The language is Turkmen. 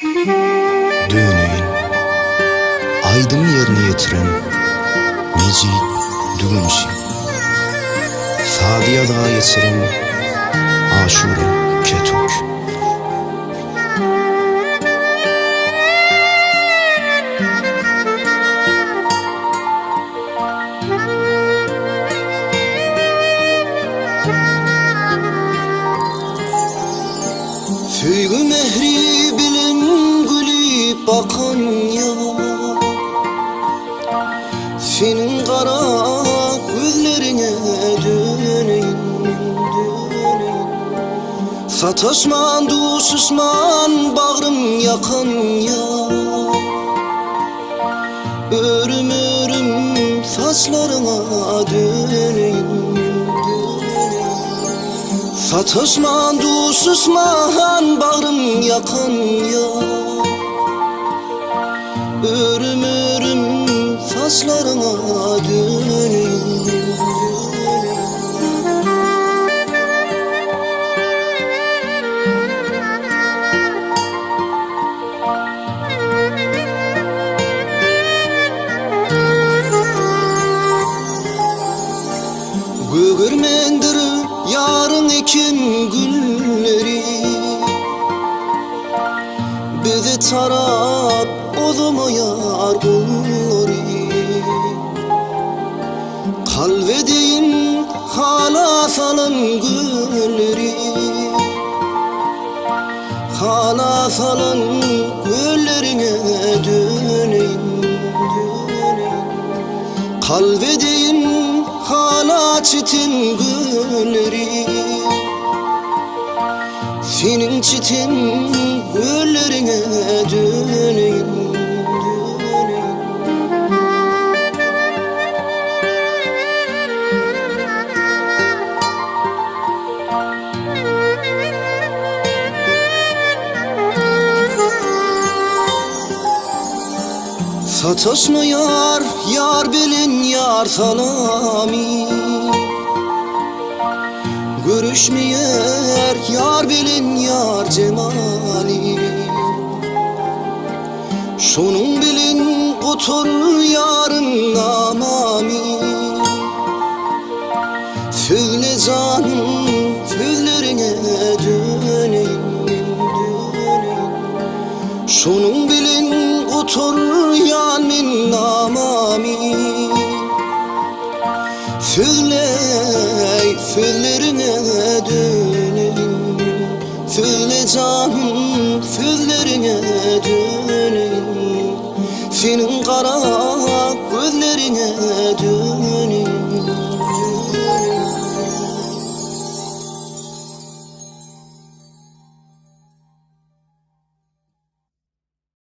Döneýin. Aýdym ýerine ýetiren Mejit Düwünçi. Sazy ýazga geçiren Aşura Ketuk. Söýgi mähri bilen gülüp bakan ýar, Seniň gara gözleriňe döneýin, döneýin. Sataşman, duşuşman bagrym ýakan ýar, Örüm-örüm saçlaryňa döneýin, döneýin. Sataşman, duşuşman bagrym ýakan ýar, Örüm-örüm saçlaryňa döneýin, döneýin. Gögermendir ýaryň eken gülleri, Bizi tarap uzamaýar gollary. Kalp edeýin hala salan gölleri, Hala salan gölleriňe döneýin, döneýin. Kalp edeýin hala çiten gölleri, Seniň çiten gölleriňe döneýin, döneýin. Sataşmaýar ýar bilen ýar salamy Görüşmeýär ýar bilen ýar jemaly Şonuň bilen gutar ýaryň namamy Sözle janym sözleriňe döneýin döneýin Şonuň bilen gutarýan men namamy. Sözleý, sözleriňe döneýin, Sözle janym, sözleriňe döneýin, Seniň gara gözleriňe döneýin.